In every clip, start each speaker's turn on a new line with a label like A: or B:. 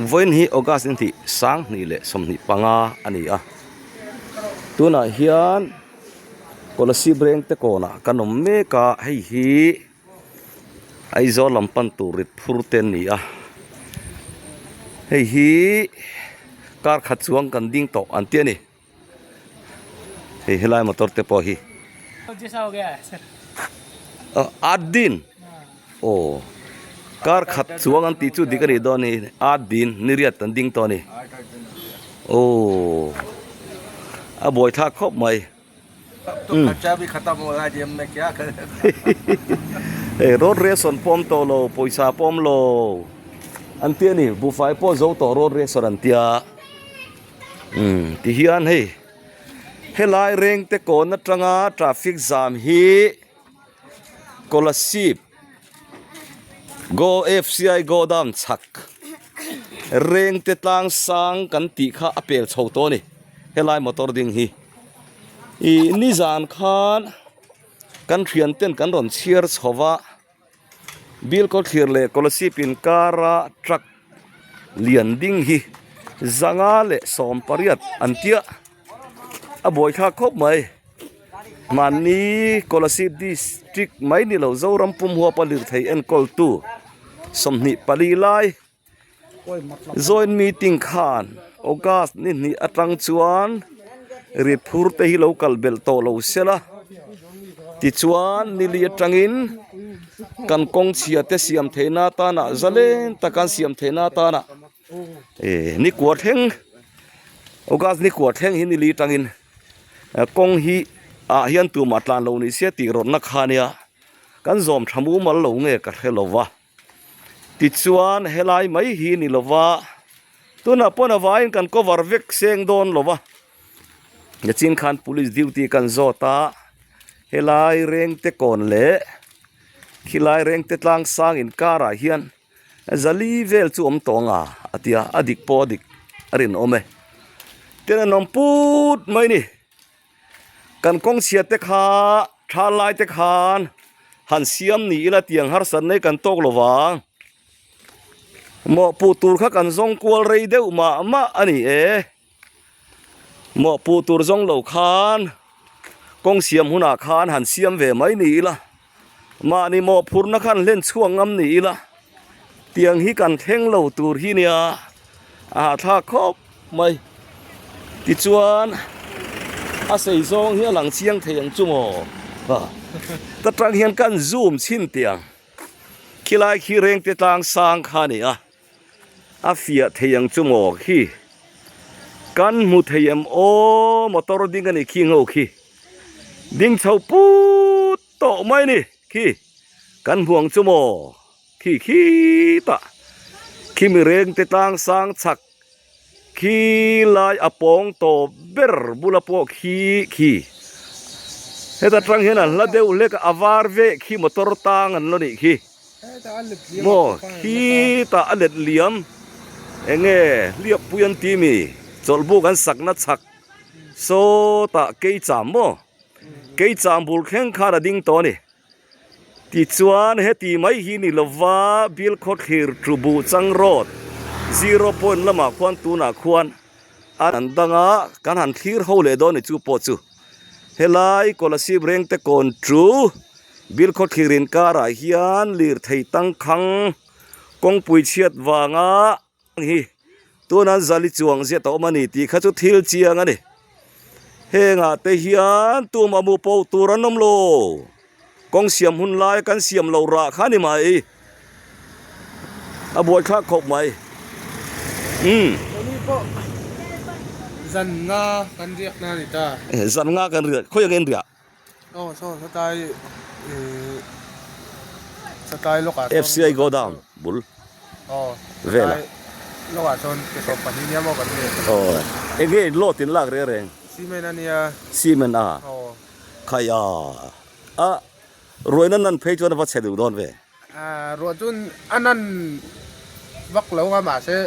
A: Vawiin hi August ni hnih 2025 a ni a, tunah hian Kolasib reng te kawnah kan awm mek a, hei hi Aizawl lam pan tur rit phur te an ni a, hei hi kar khat chuang kan ding tawh an ti a ni. Hei helai motor te pawh hi Aat din aw kar khat chuang an tih chu dik a nih dawn a ni aat din ni riat an ding tawh a ni aw a buai thlak khawp mai Hei road ration pawm tawh lo pawisa pawm lo an ti a ni buhfai pawh zo tawh road ration an tia. Umm ti hian hei helai reng te kawn atanga traffic jam hi Kolasib go F_C_I godown chhak reng te tlang sang kan tih kha a pel chho tawh a ni helai motor ding hi ih nizan khan kan thian ten kan rawn chhiar chho va. Bill kawtthlir leh Kolasib inkara truck lian ding hi 518 an tia a buaithlak khawp mai. Mahni Kolasib district mai ni lo Zoram pum huapa lirthei enkawltu 24 lai Joint meeting khan August ni hnih atang chuan rit phur te hi lo kal belh tawh lo sela tichuan nili atangin kan kawng chhia te siam theihna atana zalen taka an siam theihna atana eh ni kua thleng August ni kua thleng hi nili atangin kawng hi ah hian tumah tlan lo ni se tih rawtna kha ania kan zawm tha mumal lo nge ka hre lo va. Tichuan helai mai hi ni lova tunah pawn a vaiin kan cover vek seng dawn lova nichin khan police duty kan zawt a helai reng te kawn leh khilai reng te tlang sang inkarah hian zali vel chu awm tawh ang a a ti a a dik pawh a dik a rinawm e tin an awm put mai a ni. Kan kawng chhiat te kha tha lai te khan han siam ni ila tiang harsat nei kan tawk lo vang. Mawhpuh tur kha kan zawng kual rei deuh mah mah a ni e. Mawhpuh tur zawng lo khan kawng siam hunah khan han siam ve mai ni ila. Mahni mawhphurhna khan hlen chhuak ngam ni ila tiang hi kan thleng lo tur hi nia a hahthlak khawp mai. Tichuan a sei zawng hi a lang chiang thei ang chu maw ta tang hian kan zoom chhin tiang khilai khi reng te tlang sang kha a ni a. A fiah thei ang chu maw khi kan hmu thei em aw motor ding a ni khi ngho khi ding chho put tawh mai a ni khi kan hmu ang chu maw khi khitah khi mireng te tlang sang chhak khi lai a pawng tawp ber bula pawh khi khi heta tang hian an hla deuh hlek a a var veh khi motor tang an lo nih khi. Maw khitah a let liam eng nge hliappui an ti mi chawlhbuk an sakna chhak sawtah keicham maw keicham bul thleng khan a ding tawh a ni tichuan heti mai hi ni lova Bilkhawthlir Tubuh Chang Road zero point lamah khuan tunah khuan an dang a kan han thlir ho leh dawn a ni chu pawh chu. Helai Kolasib rengte kawn chu Bilkhawthlir inkarah hian lirthei tangkhang kawngpui chhiat vanga hi tuna zali chuang ziat a awm a ni tih kha chu thil chiang a ni. Hengah te hian tumah mu pawh tur an awm lo. Kawng siam hun lai kan siam lo rah kha ni mai. A buaithlak khawp mai. Umm.
B: Tony pawh zan nga kan riak na ni ta.
A: Zan nga kan riak, khawi ang en riah?
B: Aw saw satlai ih satlai lawkah
A: sawn. FCI go down bul.
B: Aw
A: Vela.
B: satlai lawkah sawn ke sawm pahnih nia maw kan riak.
A: Aw enge in load in lak reng reng?
B: Cement a nia.
A: Cement a.
B: Aw.
A: Khai a a ruaina nan phei chuan a va chhe duh dawn ve.
B: A ruah chu a nan vak lo a mahse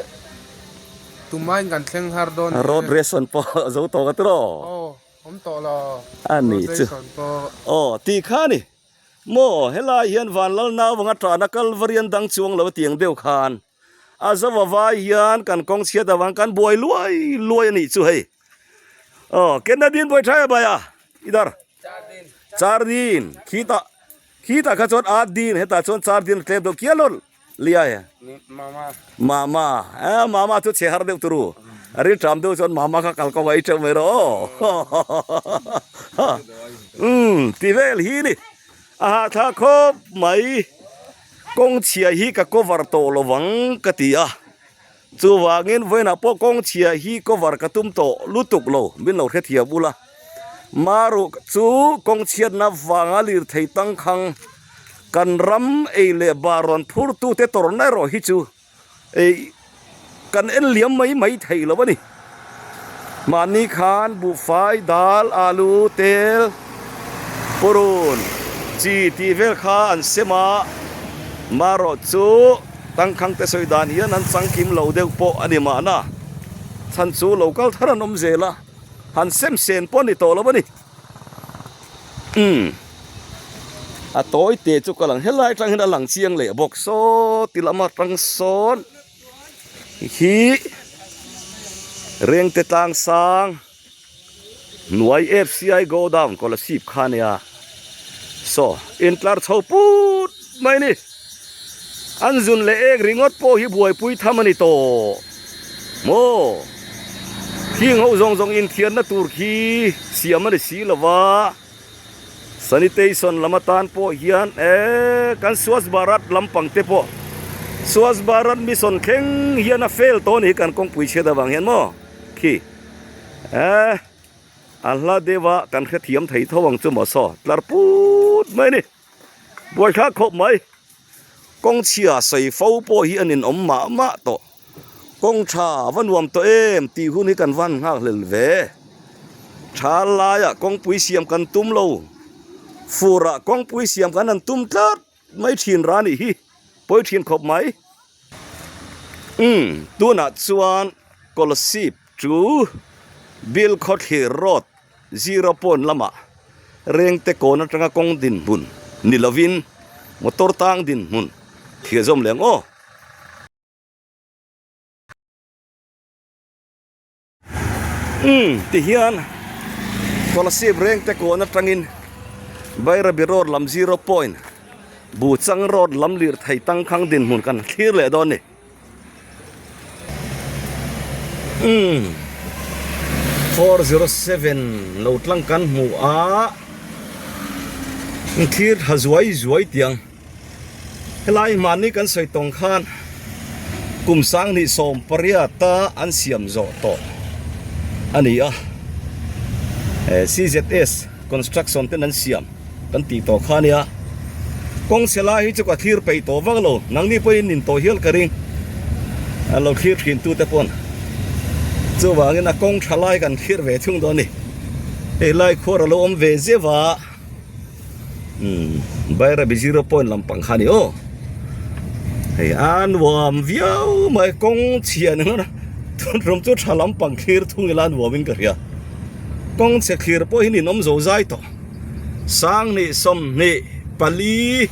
B: tumain kan thleng har dawn
A: e. Road ration pawh a zo tawh ka tiraw?
B: Aw awm tawh lo.
A: A nih chu.
B: Road ration pawh.
A: Aw tih kha a ni. Maw helai hian Vanlal nauvanga ṭahna Kalvarian dang chuang lo a tiang deuh khan. A zova vai hian kan kawng chhiat avang kan buai luai luai a nih chu hei. Aw Kenna din buai tha e bai a idar. Char din khitah khitah kha chuan at din hetah chuan char din a tlem deuh kial lo liai e.
B: Mama.
A: Mama eh mama chu chhe har deuh turu. A ril ṭam deuh chuan mama kha kal kawng a ei ṭeuh mai rawh aw. Umm ti vel hi ni. A hahthlak khawp mai. Kawng chhia hi ka cover tawh lo vang ka ti a, chuvangin vawiinah pawh kawng chhia hi cover ka tum tawh lutuk lo, min lo hrethiam ula. Maruh chu kawng chhiatna vanga lirthei tangkhang kan ram ei leh bar rawn phurtute tawrhna erawh hi chu Ei, kan en liam mai mai thei lo a ni. Mahni khan buhfai, dal, alu, tel, purun, chi tih vel kha an sem a, marawh chu tangkhang te sawi dan hian an changkim lo deuh pawh a ni mahna. Chhan chu lo kal thar an awm zel a, han sem sen pawh a ni tawh lo a ni. Umm a tawi te chu ka lang helai atang hian a lang chiang leh bawk saw ti lama tang sawn hi Rengte tlang sang hnuai F_C_I go down Kolasib kha ania saw intlar chho put mai a ni. An zun leh ek ringawt pawh hi buaipui tham a ni tawh maw? Khing ho zawng zawng inthiarna tur khi siam a ni si lo va, sanitation lam atan pawh hian eh kan Swachh Bharat lampang te pawh Swachh Bharat Mission thleng hian a fail tawh a ni hi kan kawngpui chhiat avang hian maw khi eh a hla deuh a kan hrethiam thei tho ang chu maw saw tlar put mai a ni. Buaithlak khawp mai. Kawng chhia sawi fo pawh hi a ninawm mah mah tawh. Kawng tha va nuam tawh em tih hun hi kan van nghak hlel ve. Tha laiah kawngpui siam kan tum lo. Furah kawngpui siam kan han tum tlat mai thin ra nih hi pawi thin khawp mai. Umm tunah chuan Kolasib chu Bilkhawthlir Road Zero point lamah Rengte kawn atanga kawng dinhmun ni lovin motor tang dinhmun thlir zawm leh ang aw. Umm tihian Kolasib Rengte kawn atangin Bairabi road lam zero point Buchang road lam lirthei tangkhang dinhmun kan thlir leh dawn a ni. Umm 407 lo tlang kan hmu a thlir tha zuai zuai tiang helai mahni kan sawi tawng khan kum sanghnih sawm pariat a an siam zawh tawh a ni a C_Z_S construction ten an siam. Kan tih tawh kha ania. Kawng chhe lai hi chu ka thlir peih tawh vak lo. Nangni pawhin nin tawh hial ka ring. An lo thlir thin tute pawn. Chuvangin a kawng tha lai kan thlir ve thung dawn a ni. Hei lai khuar a lo awm ve zeuh a. Umm Bairabi zero point lampang kha a ni aw. Hei a nuam viau mai kawng chhia ni ngawt a. Tun rum chu tha lampang thlir thung ila a nuamin ka hria. Kawng chhe thlir pawh hi ninawm zo zai tawh. Sanghnih 24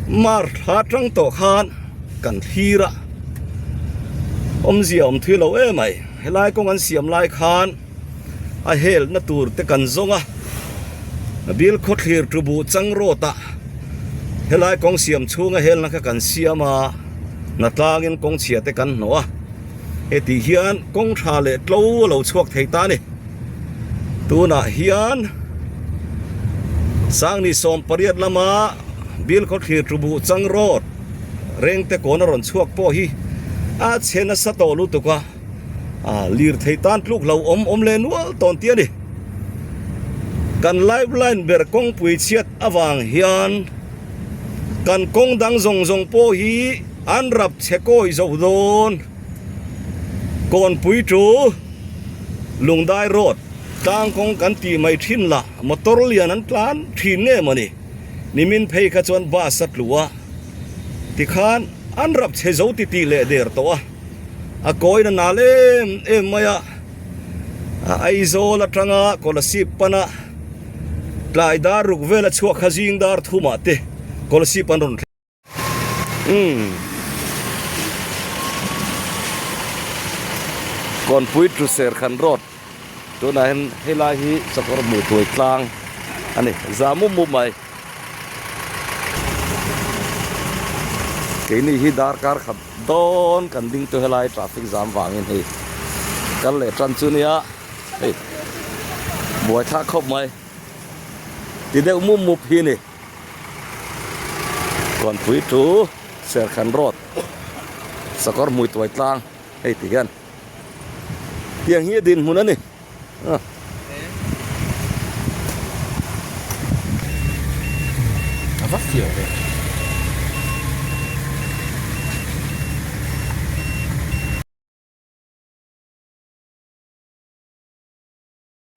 A: March thla atang tawh khan kan thlir a, awmzia awm thui lo em mai. Helai kawng an siam lai khan a helna tur te kan zawng a, Bil khawthlir tu buh chang rawt a helai kawng siam chhunga helna kha kan siam a, hnatlangin kawng chhia te kan hnawh a, heti hian kawng tha leh tlo a lo chhuak thei ta a ni. Tunah hian Sangni 18 lama Bilkhawthlir Tubuh Chang Road Rengte kawn a rawn chhuak pawh hi a chhe nasa tawh lutuk a, lirthei tan tluk lo awm awm leh nual tawn tih a ni. Kan lifeline ber kawngpui chhiat avang hian kan kawng dang zawng zawng pawh hi an rap chhe kawi zo dawn. Kawnpui chu. Lungdai road tlang kawng kan tih mai thin lah motor lian an tlan thin nge mawni nimin phei kha chuan bus a tlu a tikhan an rap chhe zo ti tih leh der tawh a a kawin a nal em em mai a a Aizawl atanga Kolasib pana tlai dar ruk vel a chhuak kha zing dar thumah te Kolasib an rawn thleng. Umm. Kawnpui to Serkhan road tunah hian helai hi sakawr hmuh tuai tlang a ni za mup mup mai. Keini hi darkar khat dawn kan ding chu helai traffic jam vangin hei kal leh tan chu nia hei buaithlak khawp mai ti deuh mup mup hi a ni. Kawnpui to Serkhan road sakawr hmui tuai tlang hei ti hian tiang hi a dinhmun a ni.
B: A va fiah ve.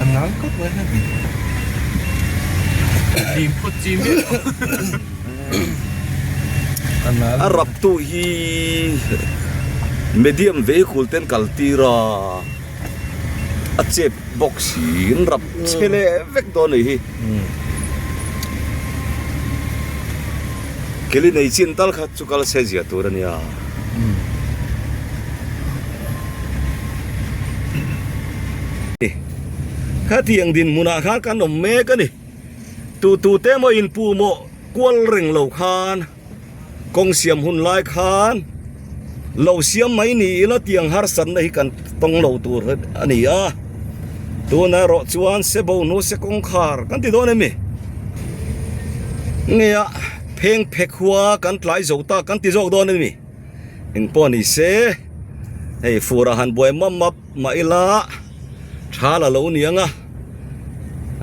B: A nal khawp mai hemi. Dim phawt chi miah lo. A nal.
A: A rap tu hi medium vehicle ten kal tir a, a chep bawk si an rap chhe leh vek dawn a nih hi. Keli nei chin tal kha chu kal se zia tur a nia. Khatiang dinhmunah khan kan awm mek a ni. Tu tu te emaw inpu maw kual reng lo khan kawng siam hun lai khan lo siam mai ni ila tiang harsatna hi kan tawng lo tur a ni a. Tuna erawh chuan se bo hnu se kawngkhar kan ti dawn em ni? Nge a pheng phe khua kan tlai zo ta kan ti zawk dawn em ni? Engpawh ni se hei fur ah han buai map map mah ila tha la lo ni ang a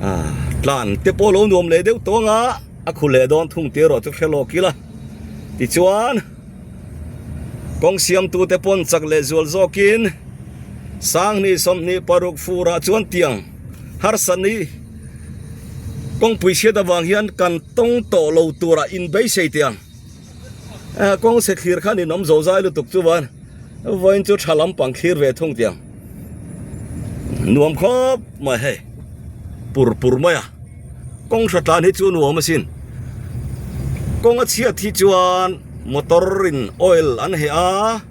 A: ah tlan te pawh lo nuam leh deuh tawh ang a a khu leh dawn thung tih erawh chu hre lawk ila tichuan kawng siamtu te pawn chak leh zual zawkin 20 26 fur ah chuan tiang harsa ni kawngpui chhiat avang hian kan tawng tawh lo turah inbeisei teh ang. Kawng chhe thlir khan in awm zo zai lutuk chuan vawiin chu tha lampang thlir ve thung tiang nuam khawp mai hei pur pur mai a kawng hra tlan hi chu nuam asin kawng a chhiat hi chuan motor in oil an heh a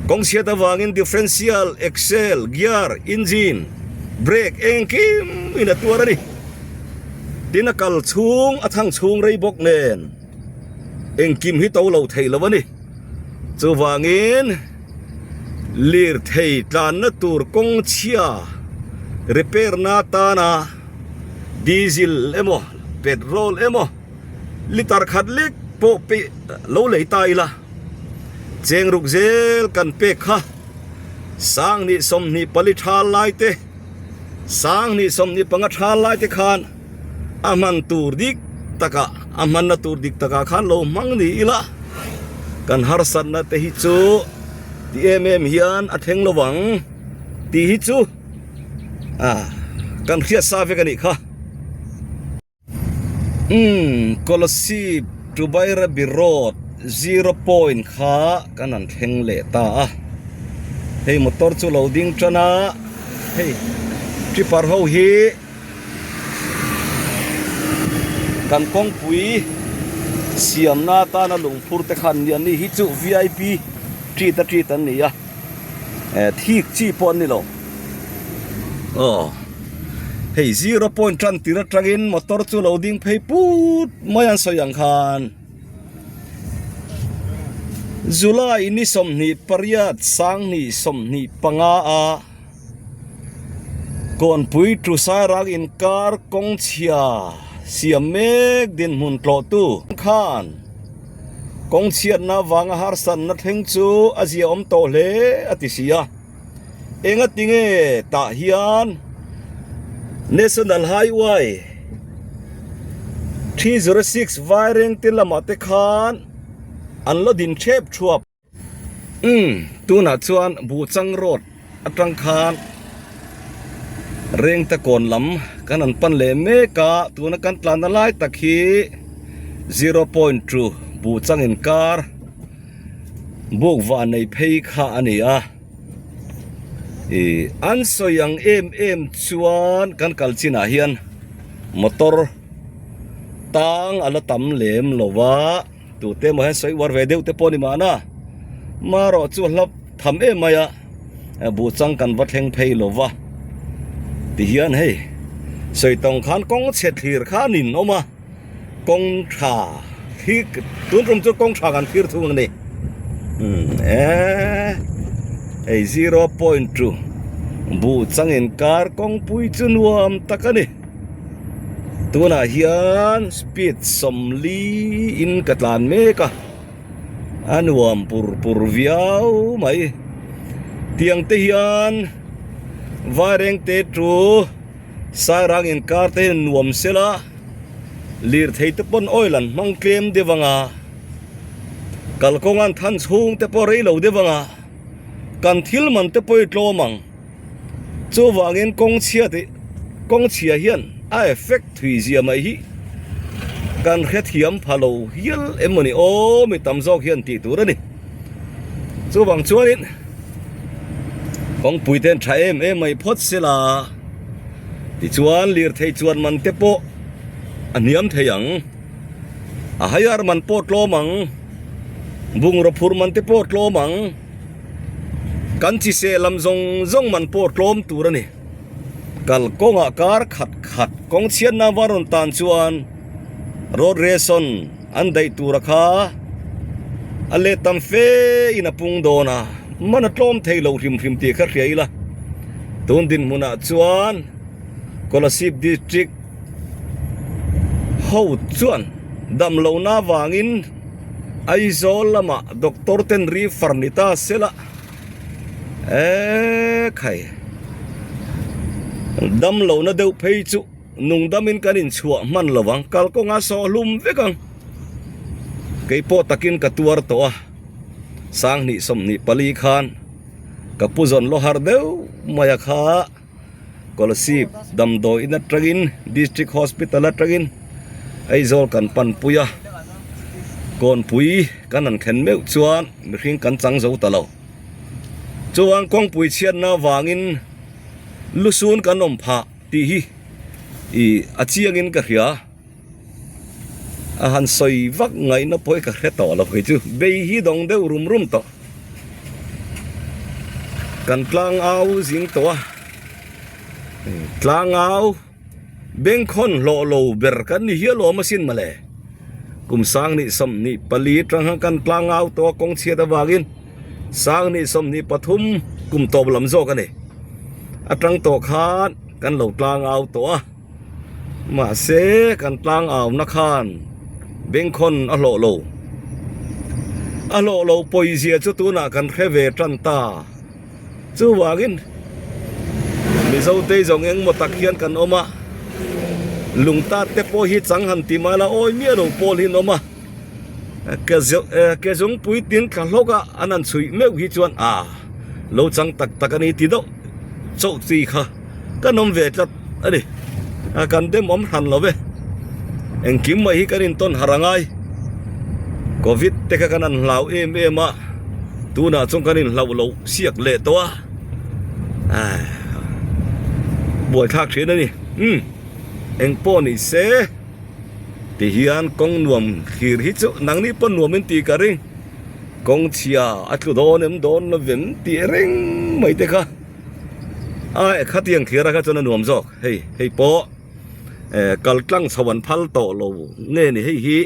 A: kawng chhiat avangin differential axle gear engine brake engkim in a tuar a ni. Tin a kal chhung a thang chhung rei bawk nen engkim hi to lo theih lo a ni. Chuvangin lirthei tlanna tur kawng chhia repair na atana diesel emaw petrol emaw litre khat lek pawh pe lo lei ta ila cheng ruk zel kan pek kha 20 24 tha lai te. 20 25 tha lai te khan a hman tur dik takah a hmanna tur dik takah khan lo hmang ni ila kan harsatna te hi chu ti em em hian a thleng lo vang tih hi chu ah kan hriat sa vek a nih kha. Umm Kolasib to Bairabi road zero point kha kan han thleng leh ta a hei motor chu lo ding tan a hei tripper ho hi kan kawngpui siamna atana lungphur te khan ni an ni hi chu vip treat a treat an ni a eh thik chi pawh an ni lo aw. Hei zero point tan tir atangin motor chu lo ding phei put mai an sawi ang khan July ni 28 2025 a Kawnpui Tusai ral inkar kawng chhia siam mek dinhmun tlawhtu khan kawng chhiatna vanga harsatna thleng chu a ziaawm tawh hle a ti si a. Enga tinge tah hian National Highway 306 Vairengte lamah te khan an la din thep thuap. Umm tunah chuan Buhchang Road atang khan Rengte kawn lam kan han pan leh mek a, tuna kan tlanna lai tak hi 0.2 Buhchang inkar. Buk van nei phei kha a ni a, ih an sawi ang em em chuan kan kal chinah hian motor tang a la tam lem lo va, tute emaw hian sawi uar ve deuh te pawh a ni mahna, marawh chu a hlap tham em mai a. Buh chang kan va thleng phei lo va tihian hei sawi tawng khan kawng chhe thlir kha a nin awm a kawng tha hi tun tum chu kawng tha kan thlir thung a ni umm eee hei zero point two buh chang inkar kawngpui chu nuam tak a ni tunah hian speed sawmli in ka tlan mek a. A nuam pur pur viau mai. Tiang te hian Vairengte chu Sairang inkar te hian nuam sela lirthei te pawn oil an hmang tlem deuh ang a, kalkawng an than chhung te pawh rei lo deuh ang a, kan thil man te pawh i tlawm ang. Chuvangin kawng chhia tih kawng chhia hian a effect thui zia mai hi kan hrethiam pha lo hial em mawni aw mi tam zawk hian tih tur a ni. Chuvang chuanin kawngpui te an tha em em mai phawt sela tichuan lirthei chuan man te pawh a hniam thei ang, a hire man pawh tlawm ang, bungraw phur man te pawh tlawm ang. Kan chi seh lam zawng zawng man pawh tlawm tur a ni. Kal kawngah kar khat khat kawng chhiatna va rawn tan chuan road ration an daih tura kha a let tam fe in a pung dawn a, man a tlawm thei lo hrim hrim tih kha hria ila. Tun dinhmunah chuan Kolasib District ho chuan damlohna avangin Aizawl lamah doctor ten refer ni ta sela eee khai damlohna deuh phei chu nungdamin kan inchhuah hman lo ang kalkawnga sawh hlum vek ang keipawh takin ka tuar tawh a sanghnih 24 khan ka pu zawn lo har deuh mai a kha. Kolasib damdawiin atangin District Hospital atangin Aizawl kan panpui a, kawnpui kan han thlen meuh chuan mihring kan chang zo ta lo. Chuan kawngpui chhiatna avangin lusun kan awm phah tih hi ih a chiangin ka hria. A han sawi vak ngaihna pawh hi ka hre tawh lo kei chu bei hi dawng deuh rum rum tawh. Kan tlangau zing tawh a, tlangau bengkhawn hlawh lo ber kan ni hial awm asin mawle. Kum sang 24 atang khan kan tlangau tawh a kawng chhiat avangin sang 23 kum tawp lam zawk a ni. Atang tawh khan kan lo tlangau tawh a. Mahse kan tlang auna khan bengkhawn a hlawh lo. A hlawh lo pawizia chu tunah kan hre ve tan ta. Chuvangin Mizote zawng engmaw tak hian kan awm a, lungtat te pawh hi chang han ti mai la awi miah lo pawl hi an awm a. Ke zungpui tin thla hlawk a an han chhuih meuh hi chuan a lo chang tak tak a ni ti deuh chauh chi kha kan awm ve tlat a ni. Kan dem awm hran lo ve. Engkim mai hi kan intawn harh a ngai. Covid te kha kan han hlau em em a, tunah chuan kan inhlauh loh siak leh tawh a, buaithlak thin a ni. Umm engpawh ni se. Ti hian kawng nuam thlir hi chu nangni pawn nuam in tih ka ring. Kawng chhia a tlu dawn em dawn lo vem tih reng mai te kha a khatiang thlir a kha chuan a nuam zawk. Hei hei pawh eh kal tlang chho an phal tawh lo nge ni hei hi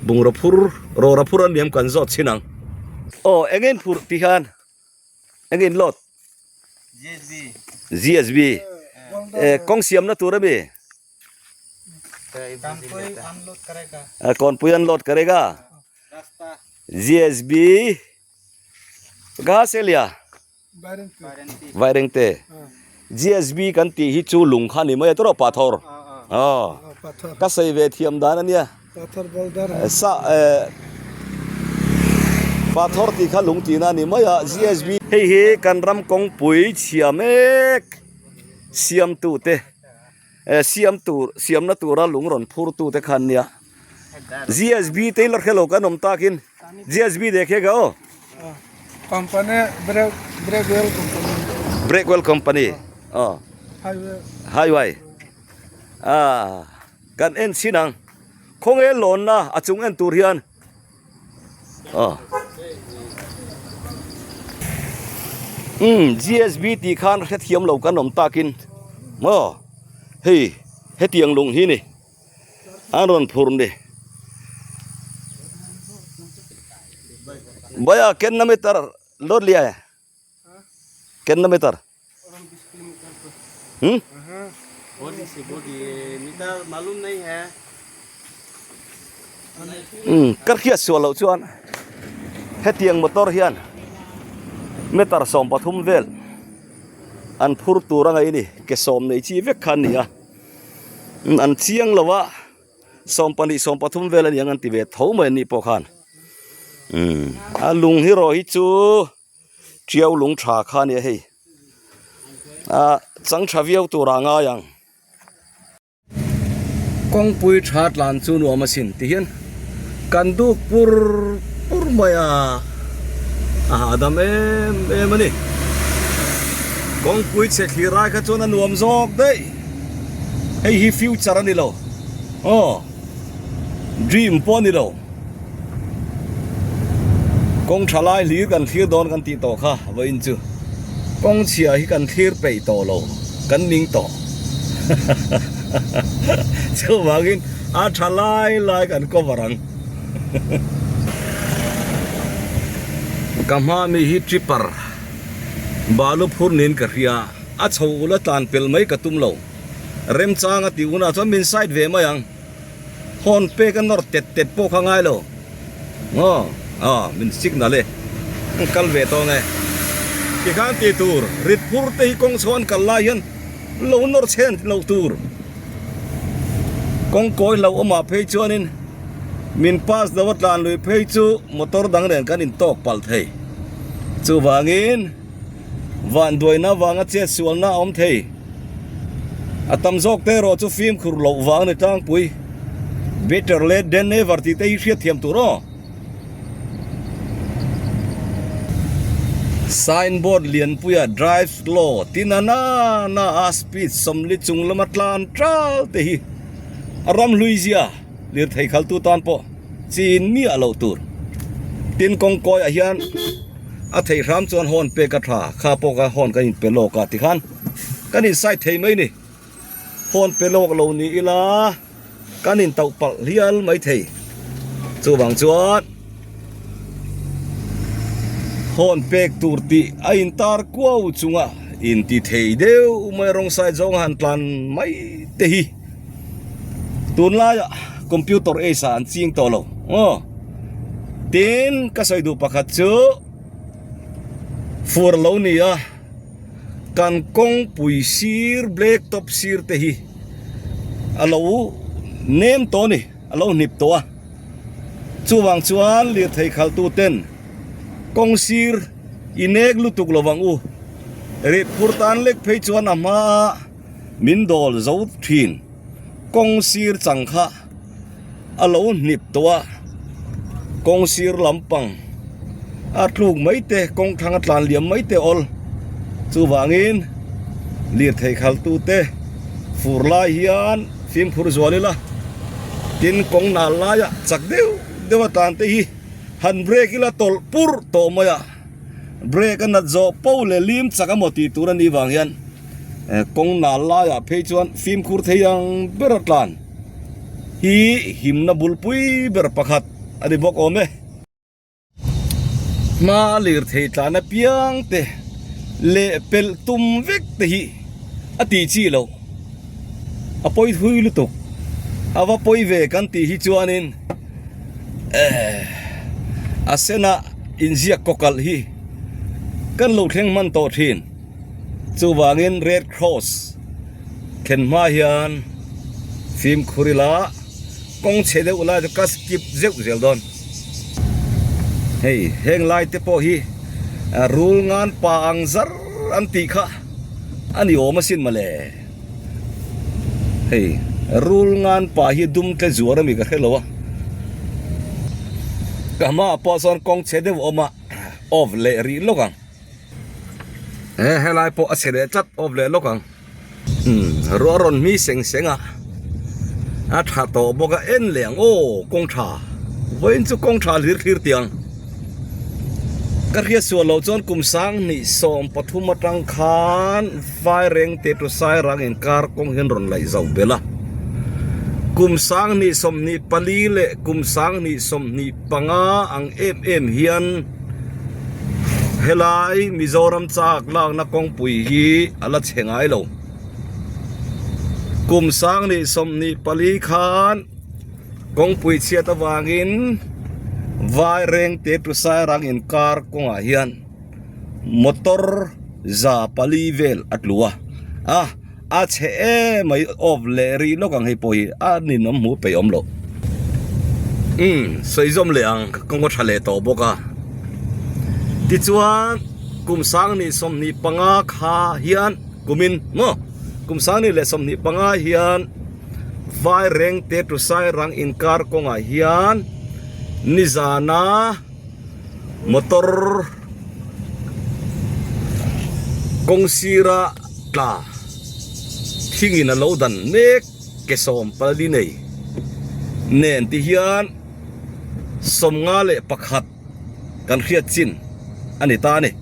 A: bungraw phur rawra phur an niam kan zawt chhin ang. Aw eng in phurh ti hian eng in load?
B: GSB.
A: GSB eh kawng siamna tur ami? Kawnpui an load karega GSB ka selia Vairengte GSB kan tih hi chu lung kha ni mai a tawrh pathawr aw ka sawi ve thiam dan ania sa pathawr tih kha lung tihna a ni mai a GSB hei hi kan ram kawngpui chhia mek siamtute Eh siam tur siamna tura lung rawn phur tu te khan nia GSB te la hrelo kan awm takin GSB dekhe ka aw
B: company break breakwell company
A: breakwell company aw
B: highway
A: highway ah kan en chin ang khawnge lawnna a chung en tur hian Aw. Umm GSB tih khan hrethiam lo kan awm takin maw hei hetiang lung hi ni an rawn phur ni. Bhaiya kitna meter load liya hai kitna meter hmm umm ka hriat sual loh chuan hetiang motor hian meter 13 vel an phur tur a ngaih a ni ke sawm nei chi vek kha an ni a an chiang lo a 12 13 vel a ni ang an ti ve tho mai an nih pawh khan umm a lung hi erawh hi chu. Tiau lung tha kha ania hei ah chang tha viau tur ah ngai ang. Kawngpui tha tlan chu nuam asin ti hian kan duk pur pur mai a a hahdam em em a ni. Kawngpui chhe thlir lai kha chuan a nuam zawk daih hei hi future a ni lo aw. Dream pawh a ni lo. Kawng tha lai hlir kan thlir dawn kan tih tawh kha vawiin chu kawng chhia hi kan thlir peih tawh lo kan ning tawh chuvangin a tha lai lai kan cover ang. Ka hma mi hi tripper balu phur niin ka hria a chho ula tlan pel mai ka tum lo. Remchang a tih hunah chuan min side ve mai ang. Horn pek a nawr tet tet pawh kha ngai lo. Aw, aw, min signal e. An kal ve tawng e. Tikhan tih tur, rit phur te hi kawng chho an kal lai hian lo nawr chhen loh tur. Kawng kawi hlauh awmah phei chuanin min pass lo a tlan lui phei chu motor dang nen kan intawk palh thei. Chuvangin. Vanduaina vanga chet sualna a awm thei. A tam zawk te erawh chu fimkhur loh vang a ni tlangpui. Better late than never tih te hi hriat thiam tur aw. Sign board lianpuia drive slow ti na na na a speed sawmli chung lama tlan tal te hi a ram hlui zia lirthei khaltu tan pawh chin miah loh tur. Tin kawngkawiah hian. A thei hram chuan hawn pek a tha, kha pawh kha hawn kan inpe lawk a tikhan kan inside thei mai ni. Hawn pe lawk lo ni ila kan intauh palh hial mai thei. Chuvang chuan hawn pek tur tih a intar kuau chunga inti thei deuh mai rawng side zawng han tlan mai te hi tunlaiah computer age ah an ching tawh lo aw. Tin, ka sawi duh pakhat chu fur lo ni a, kan kawngpui sir black top sir te hi a lo nem tawh a ni, a lo hnip tawh a. Chuvang chuan lirthei khaltu ten kawng sir i nek lutuk lo vang u. Rit phur tan lek phei chuan a hma min dawl zo thin kawng sir chang kha. a lo hnip tawh a kawng sir lampang a tluk mai te kawng thlang a tlan liam mai te awl chuvangin lirthei khaltu te fur lai hian fimkhur zual ila tin kawng nal laiah chak deuh deuh a tlan te hi han brake ila tawlh pur tawh mai a brake a nat zawh po leh lim chak emaw tih tur a nih vang hian kawng nal laiah phei chuan fimkhur thei ang ber a tlan. Hi himna bulpui ber pakhat a ni bawk awm e. Hma lirthei tlan apiang te leh pelh tum vek te hi a tih chi loh. A pawi thui lutuk. A va pawi ve kan tih hi chuanin eh a sena inziak kawkalh hi kan lo thleng hman tawh thin. Chuvangin Red Cross thlen hma hian fimkhur ila kawng chhe deuh lai chu ka skip zeuh zel dawn. Hei heng lai te pawh hi rul ngan pa ang zar an tih kha a ni awm asin mawle. Hei rul ngan pa hi dum tle zuar ami ka hre lo a. Ka hmaah pawh chuan kawng chhe deuh a awm a off leh rih lawk ang. He helai pawh a chhe leh tlat awp leh lawk ang umm ruah rawn hmi seng seng a a tha tawh bawk a en leh ang aw kawng tha vawiin chu kawng tha hlir thlir tiang. Ka hriat sual loh chuan kum 2013 atang khan Vairengte to Sairang inkar kawng hian rawn laih zauh belh a. Kum 2024 leh kum 2025 ang em em hian helai Mizoram chak lakna kawngpui hi a la chhe ngai lo. Kum 2024 khan Kawngpui chhiat avangin Vairengte to Sairang inkar kawngah hian motor 400 vel a tlu a, a a chhe em mai off leh rih lawk ang hei pawh hi a ninawm hmuh peih awm loh. Umm sawi zawm leh ang kawng a tha leh tawh bawk a tichuan kum 2025 kha hian kumin maw kum 2025 hian. Vairengte to Sairang inkar kawngah hian nizana motor kawng sira tla thingin a lo dan mek ke 14 nei nen ti hian 51 kan hriat chin a ni ta a ni.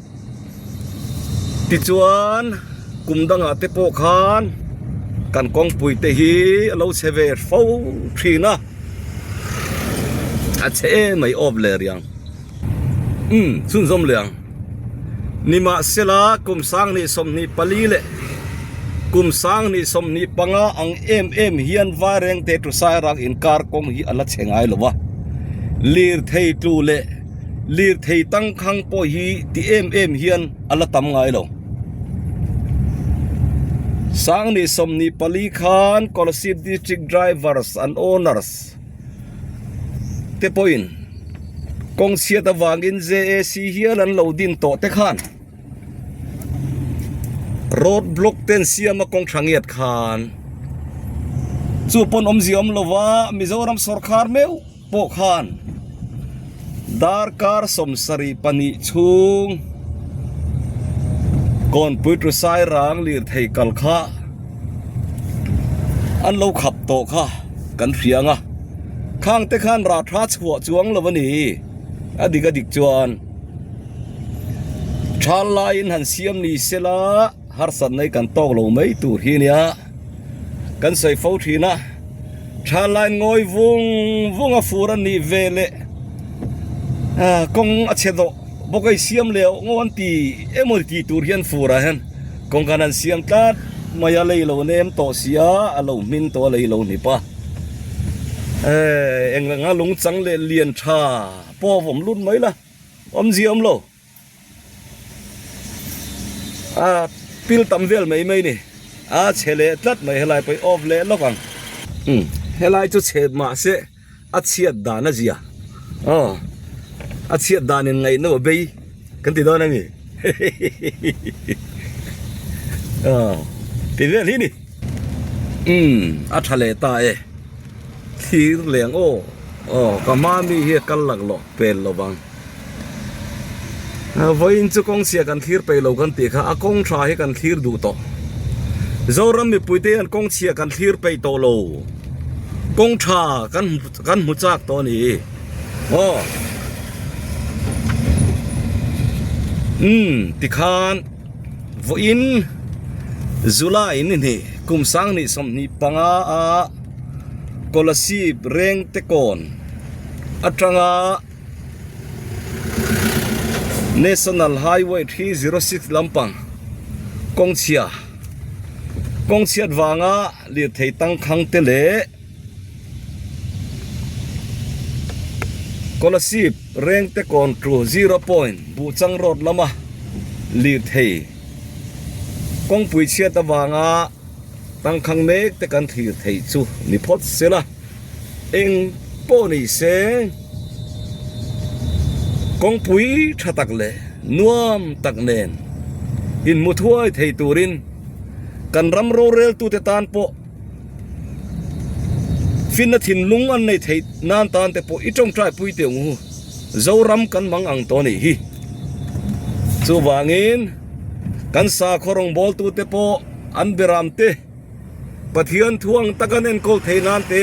A: Tichuan kum dangah te pawh khan kan kawngpui te hi a lo chhe ve fo thin a, a chhe em mai awp leh riang. Umm chhunzawm leh ang. Nimahsela kum 2024 leh kum 2025 ang em em hian Vairengte to Sairang inkar kawng hi a la chhe ngai lo a, lirthei tlu leh lirthei tangkhang pawh hi ti em em hian a la tam ngai lo. 2024 khan Kolasib District Drivers and Owners te pawhin kawng chhiat avangin JAC hial an lo din tawh te khan road block ten siama kawng tha ngiat khan chu pawn awmzia awm lova Mizoram sawrkhar meuh pawh khan darkar 72 chhung kawnpui to Sairang lirthei kal kha an lo khap tawh kha kan hria ang a khang te khan rah tha chhuah chuang lo a ni a dik a dik chuan thal laiin han siam ni sela harsatna hi kan tawk lo mai tur hi ania kan sawi fo thin a thal laiin ngawi vung vung a fur a nih ve leh kawng a chhe dawh bawk a i siam leh ngaw an ti emaw tih tur hian fur ah hian kawng khan an siam tlat mai a lei lo nem tawh sia a lo hmin tawh a lei lo hnip a eh eng anga lung chang leh lian tha pawh a vawm lut mai la awmzia awm lo a pil tam vel mai mai ni a chhe leh tlat mai helai pawh hi off leh lawk ang umm helai chu chhe mahse. A chhiat dan a zia aw a chhiat dan in ngaihna a bei kan ti dawn a ni aw ti vel hi ni umm a tha leh ta e thlir leng aw aw ka hma mi hi a kal laklawh pel lo vang. Vawiin chu kawng chhia kan thlir peih lo kan tih kha a kawng tha hi kan thlir duh tawh. Zoram mipuite hian kawng chhia kan thlir peih tawh lo. Kawng tha kan kan hmu chak tawh a ni. Aw. Umm tikhan vawiin July ni hnih kum 2025 a Kolasib Rengtekawn atanga National Highway 306 lampang kawng chhia kawng chhiat vanga lirthei tangkhang te leh Kolasib Rengte kawn tlu zero point Buhchang road lama lirthei kawngpui chhiat avanga tangkhang mek te kan thlir theih chu ni phawt sela. Eng pawh ni se kawngpui tha tak leh nuam tak nen inhmu thuai thei turin kan ram roreltute tan pawh finna thinlung an nei theih nan tan te pawh i tawngtai pui teh ang u. Zoram kan mang ang tawh a nih hi. Chuvangin kan sakhaw rawngbawltute pawh an beram te. Pathian thuang tak an enkawl theih nan te,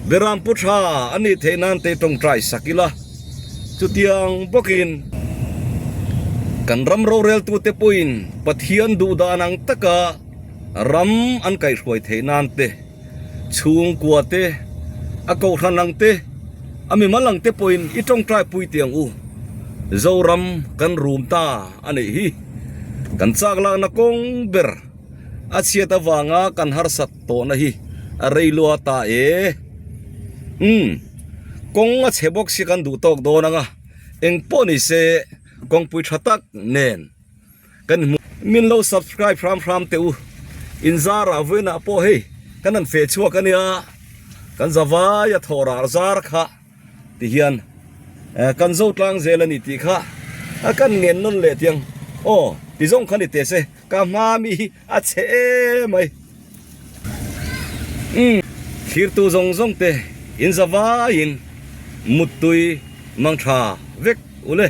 A: Beram pu tha an nih theih nan te tawngtai sak ila, chutiang bawkin. Kan ram roreltute pawhin Pathian duh dan ang taka ram an kaihhruai theih nan te, chhungkua te, a kohhran ang te, a mimal ang te pawhin i tawngtai pui tih ang u. Zoram kan rum ta a nih hi. Kan chak lakna kawng ber a chhiat avanga kan harsat tawhna hi a rei lua ta e. Umm, kawng a chhe bawk si kan duh tawk dawn ang a, eng pawh ni se kawngpui tha tak nen kan hmu. Min lo subscribe hram hram teh u, in zarah vawiinah pawh hei kan han feh chhuak a nia, kan zavai a thawh rar zar kha ti hian kan zo tlang zel a ni tih kha a kan ngen nawn leh tiang aw ti zawng kha ni teh se ka hma mi hi a chhe em mai. Umm thirtu zawng zawng te in zavaiin muttui mang tha vek u le.